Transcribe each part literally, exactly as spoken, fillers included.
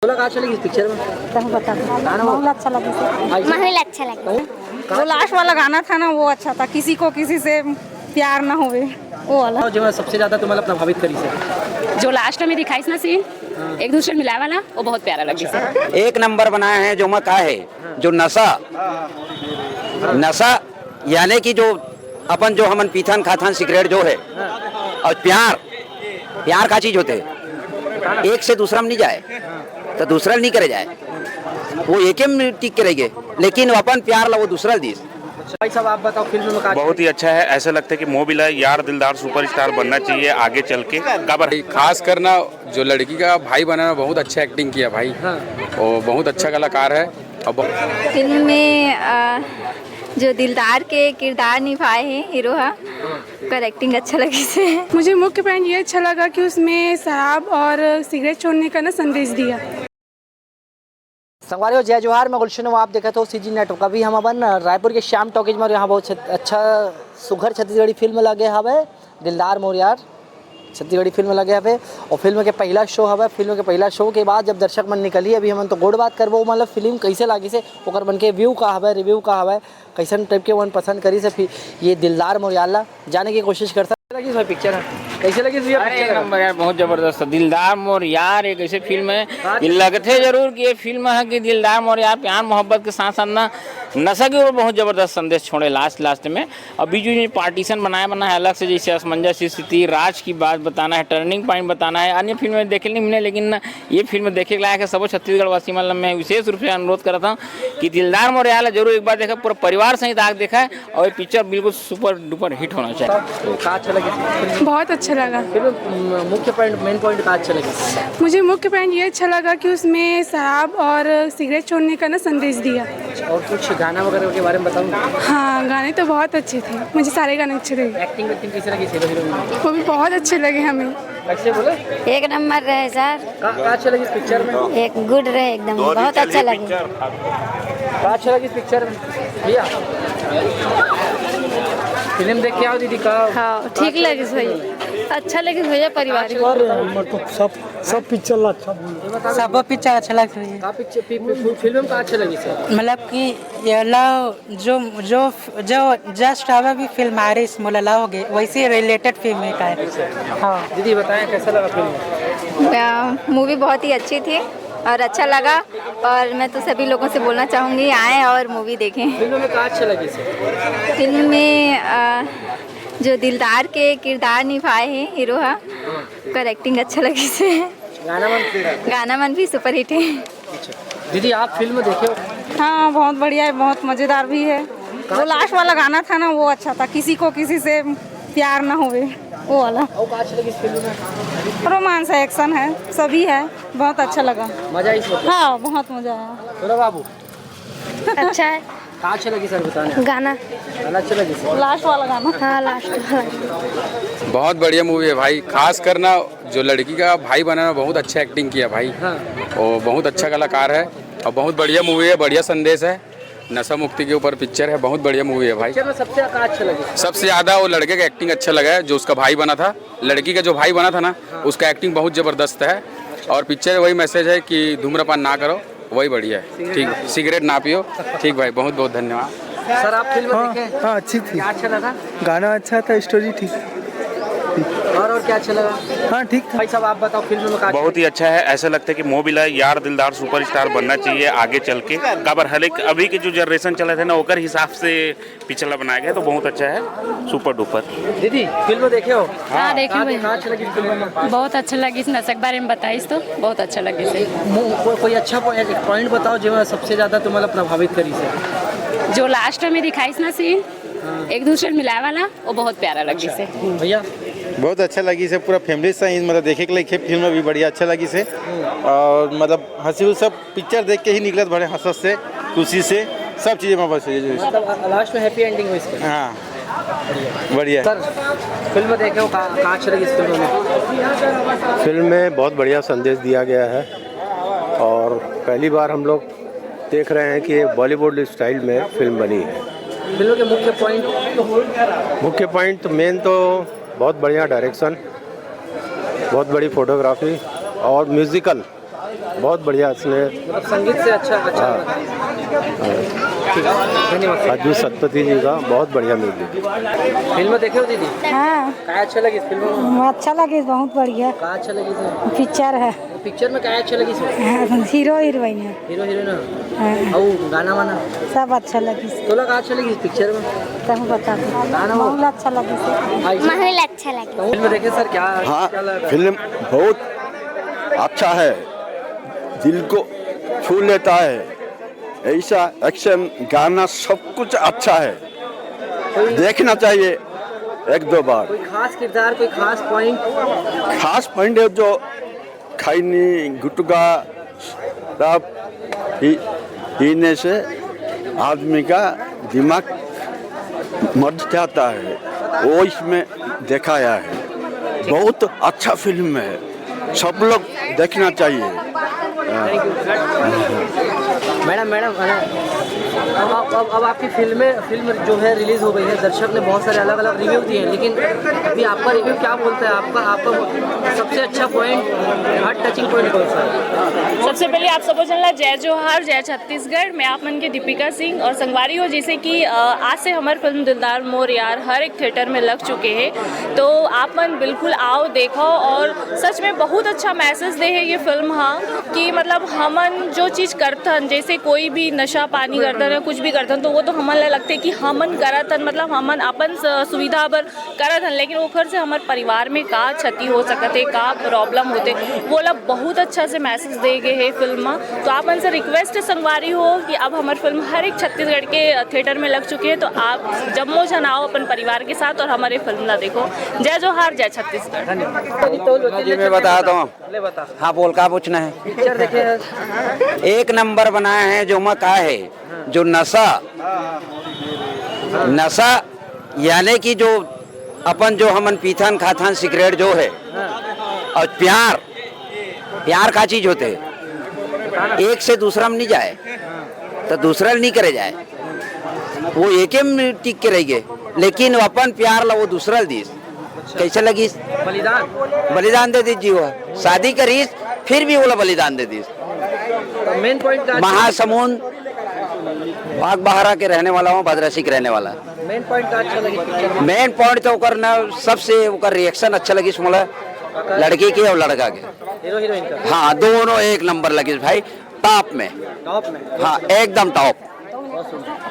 बोला का अच्छा लगी इस पिक्चर में? तब बता। गाना बहुत अच्छा लगा। महू ला अच्छा लगा। वो लास्ट वाला गाना था ना, वो अच्छा था, किसी को किसी से प्यार ना होवे, वो वाला। जो है सबसे ज्यादा तुम्हाला प्रभावित करी सर? जो लास्ट में दिखाइस ना सीन, एक दूसरे मिलाए वाला, वो बहुत प्यारा लगी सर। एक नंबर बनाया है। जो मैं कहा है, जो नशा, नशा यानी कि जो अपन जो हमन पीथन खाथन सिगरेट जो है, और प्यार, प्यार का चीज होते है, एक से दूसरा में नहीं जाए तो दूसरा नहीं करे जाए, वो एक में टिक के रह गए, लेकिन अपन प्यार ला वो दूसरा दिस। भाई साहब, आप बताओ, फिल्म में का बहुत ही अच्छा है। ऐसा लगता है कि मोबिला यार दिलदार सुपरस्टार बनना चाहिए आगे चल के। काबर खास करना जो लड़की का भाई बना ना, बहुत अच्छा एक्टिंग किया भाई। वो बहुत अच्छा कलाकार है। और बहुत फिल्म में अ, जो दिलदार के किरदार निभाए हैं हीरो हा, ओकर एक्टिंग अच्छा लगी से। मुझे मुख्य पॉइंट ये अच्छा लगा कि उसमें शराब और सिगरेट छोड़ने का ना संदेश दिया। संगवारी हो, जय जोहार, मैं गुलशन हूँ, आप देखत हो सीजी नेटवर्क। अभी हम अपन रायपुर के श्याम टॉकीज में, और यहाँ बहुत छत-, अच्छा सुघर छत्तीसगढ़ी फिल्म लगे हवे, दिलदार मोर यार। छत्तीसगढ़ी फिल्म लगे हवे और फिल्म के पहला शो हवे। फिल्म के पहला शो के बाद जब दर्शक मन निकली, अभी हमन तो गोड़ बात करबो, मतलब फिल्म कैसे लागी से, ओकर मन के व्यू का हवे, रिव्यू का हवे, कैसन टाइप के मन पसंद करी से। फिर ये दिलदार मोर यार ला जाने की कोशिश करता। लगी भाई पिक्चर है, कैसे लगी भैया अरे एक पिक्चर? नंबर यार, बहुत जबरदस्त है। दिलदार मोर यार एक ऐसे फिल्म है कि लगते जरूर कि ये फिल्म है कि दिलदार मोर यार प्यार मोहब्बत के साथ साथ ना नशा के ऊपर बहुत जबरदस्त संदेश छोड़े लास्ट लास्ट में। और बीच बीच में पार्टीशन बनाया बना है अलग से, जैसे असमंजस की स्थिति, राज की बात बताना है, टर्निंग पॉइंट बताना है। अन्य फिल्म में देखे नहीं मिले, लेकिन ना ये फिल्म देखे के लायक है। सबो छत्तीसगढ़ वासी मन ला मैं विशेष रूप से अनुरोध करता हूँ कि दिलदार मोर यार जरूर एक बार देखा, पूरा परिवार सहित आके देखा है। और ये पिक्चर बिल्कुल सुपर डुपर हिट होना चाहिए। का अच्छा लगी फिल्म? बहुत अच्छा लगा। फिल्म म, मुख्य पॉइंट, मेन पॉइंट का अच्छा लगी? मुझे मुख्य पॉइंट ये अच्छा लगा कि उसमें शराब और सिगरेट छोड़ने का ना संदेश दिया। और कुछ गाना वगैरह के बारे में बताऊँ? हाँ, गाने तो बहुत अच्छे थे, मुझे सारे गाने अच्छे लगे। एक्टिंग एक्टिंग कैसे लगी हीरो हीरोइन में? वो भी बहुत अच्छे लगे हमें। कैसे बोले? एक नंबर रहे सर, का, का अच्छा लगी इस पिक्चर में? एक गुड रहे एकदम, बहुत अच्छा लगे। का अच्छा लगी इस पिक्चर में भैया? फिल्म देख के आओ दीदी, का हाँ, ठीक लगे भैया, अच्छा लगे भैया, पारिवारिक। और मतलब सब सब पिक्चर ला अच्छा बोल। सबो पिक्चर अच्छा लगता है। का पिक्चर फि- फि- फि- फिल्म का अच्छा लगी सर? मतलब कि ये लव जो जो जो जस्ट अब अभी फिल्म आ रही इसमें लव हो गए, वैसे रिलेटेड फिल्म है का है। हाँ। दीदी बताएं कैसा लगा फिल्म? मूवी बहुत ही अच्छी थी और अच्छा लगा, और मैं तो सभी लोगों से बोलना चाहूँगी आएँ और मूवी देखें। फिल्म में का अच्छा लगी सर? फिल्म में अ, जो दिलदार के किरदार निभाए हैं हीरो हा, ओकर एक्टिंग अच्छा लगी से। गाना मन गाना मन भी सुपरहिट है। दीदी आप फिल्म देखे हो? हाँ, बहुत बढ़िया है, बहुत मज़ेदार भी है। वो लास्ट वाला गाना था ना, वो अच्छा था, किसी को किसी से प्यार ना होवे, वो वाला। और का अच्छा लगी इस फिल्म में? रोमांस है, एक्शन है, सभी है, बहुत अच्छा लगा। मजा आई इसमें? हाँ, बहुत मज़ा आया। सुनो बाबू, अच्छा है। का अच्छा लगी सर बताने? गाना। गाना अच्छा लगी सर? लास्ट वाला गाना। हाँ, लास्ट वाला। बहुत बढ़िया मूवी है भाई। खास करना जो लड़की का भाई बना ना, बहुत अच्छा एक्टिंग किया भाई। हाँ। वो बहुत अच्छा कलाकार है और बहुत बढ़िया मूवी है, बढ़िया संदेश है, नशा मुक्ति के ऊपर पिक्चर है, बहुत बढ़िया मूवी है भाई। पिक्चर में सबसे का अच्छा लगी? सबसे ज़्यादा वो लड़के का एक्टिंग अच्छा लगा है, जो उसका भाई बना था, लड़की का जो भाई बना था ना, उसका एक्टिंग बहुत ज़बरदस्त है। और पिक्चर वही मैसेज है कि धूम्रपान ना करो, वही बढ़िया है। ठीक, सिगरेट ना पियो। ठीक भाई, बहुत बहुत धन्यवाद। सर आप फिल्म देखे? हाँ, अच्छी थी। क्या अच्छा लगा? गाना अच्छा था, स्टोरी ठीक। और और क्या अच्छा लगा? हाँ, ठीक था। भाई साहब आप बताओ, फिल्म में का बहुत ही अच्छा है। ऐसा लगता है कि मोबिला यार दिलदार सुपरस्टार बनना चाहिए आगे चल के। काबर हर एक अभी के जो जनरेशन चलत है ना, ओकर हिसाब से पिक्चर ला बनाया गया है, तो बहुत अच्छा है, सुपर डुपर। दीदी फिल्म देखे हो? हाँ, देखे हुए हैं। का अच्छा लगी फिल्म में? बहुत अच्छा लगी, इस नशा के बारे में बताइस तो बहुत अच्छा लगी से। मु- को, कोई अच्छा पॉइंट बताओ जो सबसे ज्यादा तुम्हाला प्रभावित करी सर? जो लास्ट में दिखाइस ना सीन, एक दूसरे मिलाए वाला, वो बहुत प्यारा लगी से। भैया बहुत अच्छा लगी से, पूरा फैमिली सहित मतलब देखे के लिए फिल्म भी बढ़िया अच्छा लगी से। और मतलब हंसी उसी सब पिक्चर देख के ही निकलत बड़े हंसत से, खुशी से, सब चीज़ें में बस ये जो मतलब लास्ट में हैप्पी एंडिंग हुई इसके। हाँ, बढ़िया। सर फिल्म देखे हो, का, का अच्छा लगी इस फिल्म में? फिल्म में बहुत बढ़िया संदेश दिया गया है और पहली बार हम लोग देख रहे हैं कि ये बॉलीवुड स्टाइल में फिल्म बनी है। फिल्म के मुख्य पॉइंट? मुख्य पॉइंट तो मेन तो बहुत बढ़िया डायरेक्शन, बहुत बड़ी फोटोग्राफी और म्यूजिकल, बहुत बढ़िया इसने। मतलब संगीत से अच्छा, अच्छा हाँ। लगा। ठीक है, धन्यवाद। अजू शतपथी जी का बहुत बढ़िया म्यूजिक। फिल्म देखे हो दीदी? हाँ। का अच्छा लगिस फिल्म में? अच्छा लगिस, बहुत बढ़िया। का अच्छा लगिस? पिक्चर है। पिक्चर में का अच्छा लगिस? हाँ, हीरो हीरोइन है। हीरो हीरोइन है। हाँ। अउ गाना वाना? सब अच्छा लगिस। तोला का अच्छा लगिस पिक्चर में? तहूँ बता दो। गाना वो? बहुत अच्छा लगिस। हाँ, इसे महल अच्छा लगिस। फिल्म देखे सर, क्या, हाँ, क्या लगा? फिल्म बहुत अच्छा है, दिल को छू लेता है। ऐसा एक्शन, गाना, सब कुछ अच्छा है, देखना चाहिए एक दो बार। कोई खास किरदार, कोई खास पॉइंट? खास पॉइंट है जो खैनी, गुटखा, शराब पी-, पीने से आदमी का दिमाग मर जाता है, वो इसमें दिखाया है। बहुत अच्छा फिल्म है, सब लोग देखना चाहिए। हाँ। मैडम, मैडम, मैडम, अब, अब, अब आपकी फिल्में, फिल्म जो है रिलीज हो गई है, दर्शक ने बहुत सारे अलग-अलग रिव्यू दिए हैं, लेकिन अभी आपका रिव्यू क्या बोलता है? आपका, आपका सबसे अच्छा पॉइंट, हार्ट टचिंग पॉइंट कौन सा है? सबसे पहले आप सबो झन ला जय जोहार, जय छत्तीसगढ़। मैं आप मन के दीपिका सिंह और संगवारी हो, जैसे कि, अ, आज से हमर फिल्म दिलदार मोर यार हर एक थिएटर में लग चुके हैं, तो आप मन बिल्कुल आओ, देखो। और सच में बहुत अच्छा मैसेज दे है ये फिल्म, हाँ, कि मतलब हमन जो चीज़ करथन, जैसे कोई भी नशा पानी करथन या कुछ भी करथन, तो वो तो हमन ला लगथे कि हमन करत हन, मतलब हमन अपन स-, सुविधा बर करत हन, लेकिन ओखर से हमर परिवार में का क्षति हो सकत हे, का प्रॉब्लम होथे, वो ला बहुत अच्छा से मैसेज दे गे हे फिल्म म। तो आप मन से रिक्वेस्ट हे संगवारी हो कि अब हमर फिल्म हर एक छत्तीसगढ़ के थिएटर में लग चुके हैं, तो आप जम्मो झन आओ अपन परिवार के साथ और हमर ये फिल्म ला देखो। जय जोहार, जय छत्तीसगढ़। जी, मैं बताता हूँ। ले बता। हाँ, बोल, का पूछना है? पिक्चर देखे हैं? एक नंबर बनाया है, जो मैं कहा है, जो नशा, नशा यानी कि जो अपन, जो हमन पीथन खाथन सिगरेट जो है, और प्यार, प्यार का चीज होते, एक से दूसरा में नहीं जाए, तो दूसरा नहीं करे जाए, वो एके में टिक के रह गए, लेकिन अपन प्यार ला वो दूसरा ल दीस। कैसे लगिस? बलिदान। बलिदान दे दीस जी, वो शादी करिस, फिर भी ओला बलिदान दे दीस। मेन पॉइंट का? महासमुंद, बागबाहरा के रहने वाला हूँ, भद्रासी के रहने वाला। मेन पॉइंट का अच्छा लगिस पिक्चर में? मेन पॉइंट तो ओकर ना, सबसे ओकर रिएक्शन अच्छा लगिस मोला, लड़की के और लड़का के। हीरो हीरोइन का? हाँ, दोनों एक नंबर लगिस भाई, टॉप में। टॉप में? हाँ, एकदम टॉप।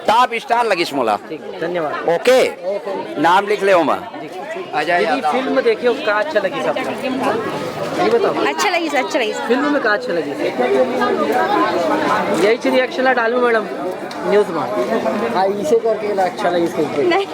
टॉप स्टार लगिस मोला। ठीक, धन्यवाद। ओके, नाम लिख ले ओमा। अजय दीदी, यादव। फिल्म देखे हो, का अच्छा लगिस आपको? ये बताओ। अच्छा लगिस, अच्छा लगिस। फिल्म में का अच्छा लगिस? यही चीज रिएक्शन ला डालू मैडम न्यूज में। हाँ, इसे करके ना अच्छा लगिस। नहीं।